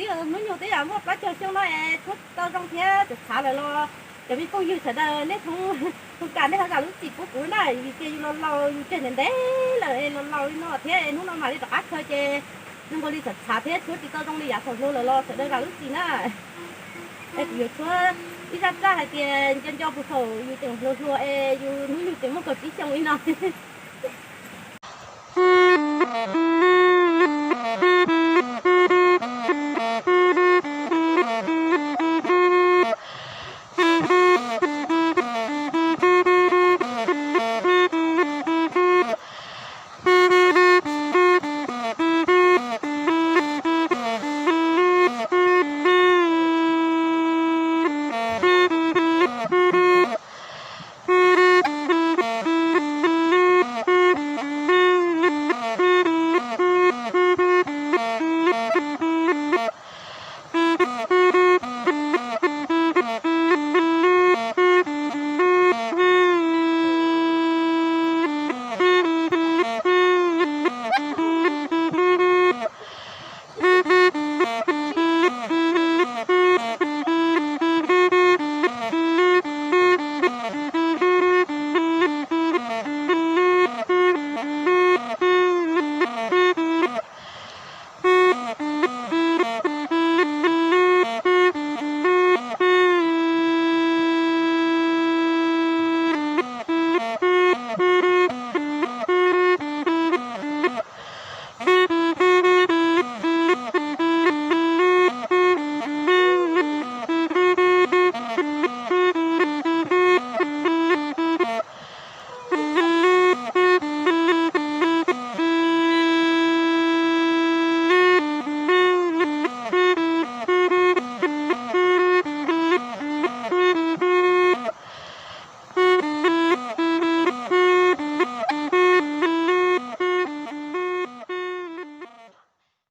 Hnub nyoog twb yog muaj plaub caug xyoo no es tshuab tsis tau zoo thiab txawm txhav lawm los cov me phooj ywg sawv daws nej thoob kam nej ho zam lub txim pub kuv na, vim tias yus laus laus yus tseg ntev ntev lawm es laus laus li no thiab es hnub no mam li rov qab khaws ces zoo nkaus li txhav txhav thiab tshuab tsis tau zoo li yav thaum hluas lawm los sawv daws zam lub txim na. Es kuv yuav tshuab ib zaj tsaj hais tias nco nco puag thaum yus tseem hluas hluas es yus hnub nyoog tseem muaj kaum tsib xyoo li no.